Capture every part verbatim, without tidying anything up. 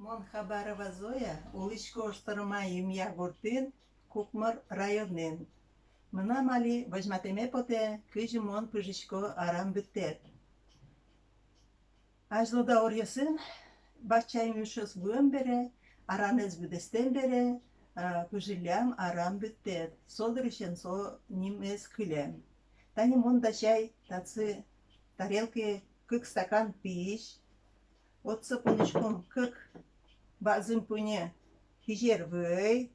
Мон Хабарова Зоя, улӥсько Оштормай Имъя гуртын, Кукмор районын. Мынам али возьматэме потэ, кызьы мон пыжисько арам быдтэт. Азьло дауръёсын, бакчаын ужъёс вуэм бере, аранэз быдэстэм бере, а, пыжиллям арам быдтэт. Со дырысен со нимыз кылем. Тани мон дасяй татчы тарелкае кык стакан пизь. Отчы поныськом кык бадӟым пуньы кизер вӧй,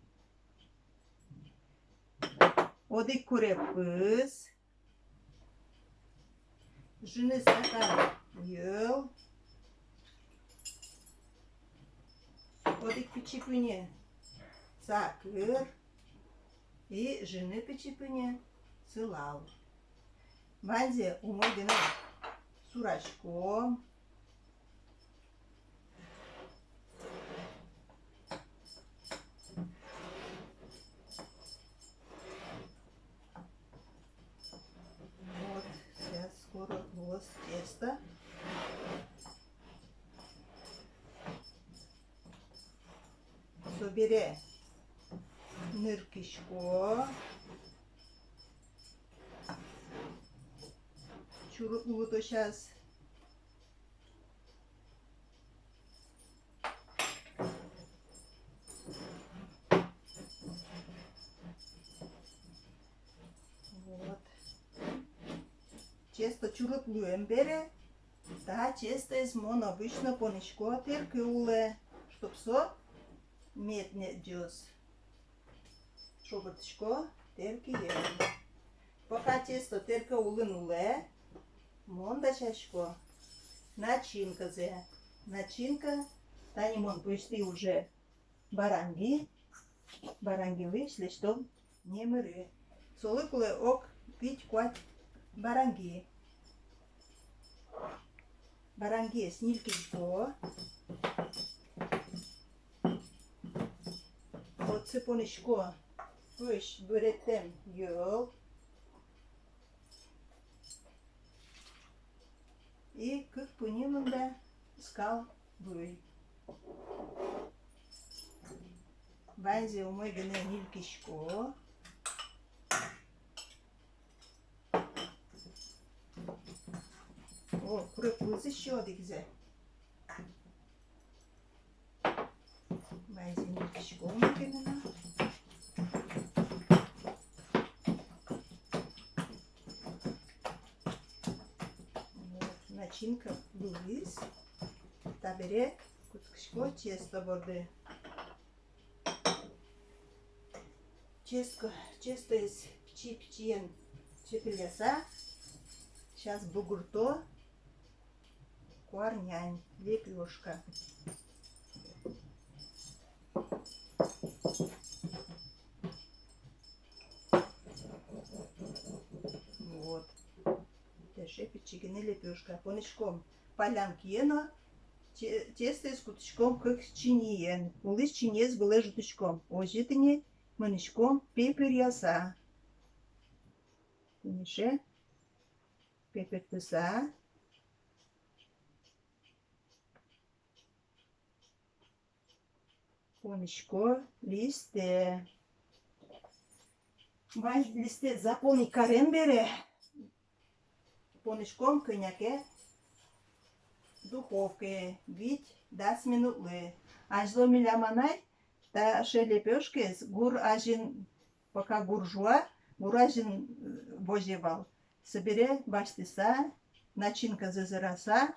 одӥг курегпыз, ӝыны стакан йӧл, одӥг пичи пуньы сакыр и ӝыны пичи пуньы сылал. Ваньзэ умой гинэ сураськом. Вот, сейчас скоро луоз тесто. Собере ныркисько. Чурыт луытозяз. Вот. Тесто чурыт луэм бере, та тестоез мон обычно понысько тэркы улэ, чтоб со мед нетъёз. Шобыртӥсько тэркыен. Пока тесто тэркы улын улэ, мон дасясько начинказэ. Начинка, тани мон пӧзьтӥ уже баранги, барангилэсь лэсьтом немыры. Солы кулэ ог вить-куать баранги. Барангиез нилькисько. Отчы понысько пӧсь быреттэм йӧл. И кык пуньы мында скал вӧй. Ваньзэ умой гинэ нилькисько. О, курегпуз ещё одӥгзэ. Ваньзэ нилькиськом ке но. Вот, начинка луиз. Табере кутскисько тесто борды. Тесто, тестоез пичи-пичиен чепыльяса, сейчас бугырто куарнянь лепёшка. Вот. Таӵе пичи гинэ лепёшка. Поныськом паллян киен но, те-, тестоез кутӥськом кык чиньыен. Улӥсь чиньыез вылэ ӝутӥськом. Озьы тӥни мынӥськом пепыръяса. Тӥни сыӵе пепыртыса. Понысько листэ. Вань листэ заполнить карем бере, поныськом кӧня ке духовкае вить-дас минутлы. Азьло милям анай таӵе лепёшкаез гур азьын, пока гур жуа, гур азьын, э, возе вал. Собере басьтыса, начинказэ зыраса,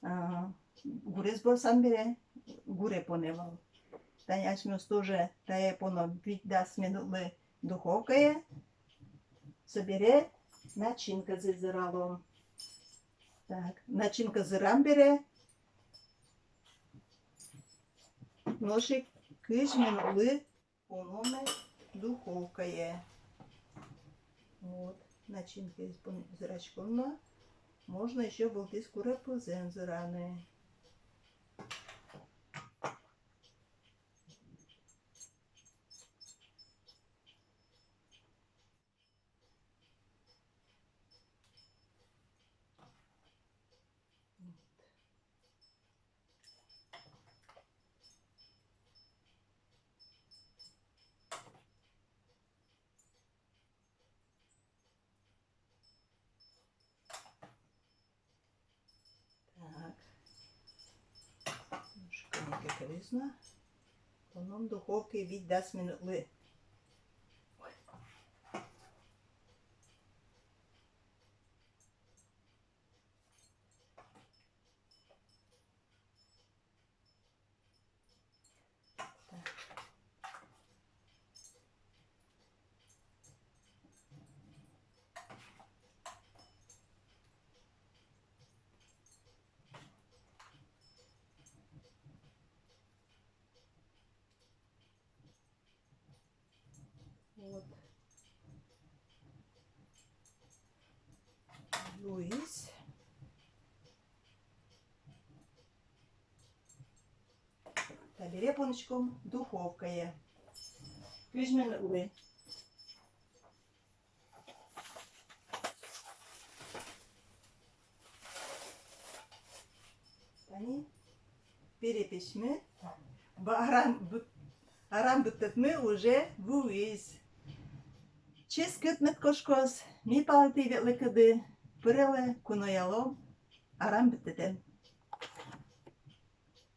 а, гурез борсам бере, гуре понэ вал. Тани асьмеос тоже тае поном вить-дас минутлы духовкае, собере начинказэ зыралом. Так, начинка зырам бере, нош ик кызь минутлы поном на духовкае. Вот, начинкаез пон-, зыраськом но, можно ещё вылтӥз курегпузэн зыраны. Кылиз на. Туннэ духовкае вить-дас минутлы. Вот. Юиз. Табере понӥськом духовкае. Кызь минутлы. Тани перепечмы, ба-, арам быт-, арам быттэтмы уже вуиз. Ческыт мед кошкоз, ми палэнтӥ ветлыкуды пырелэ, куноялом арам быттэтэн.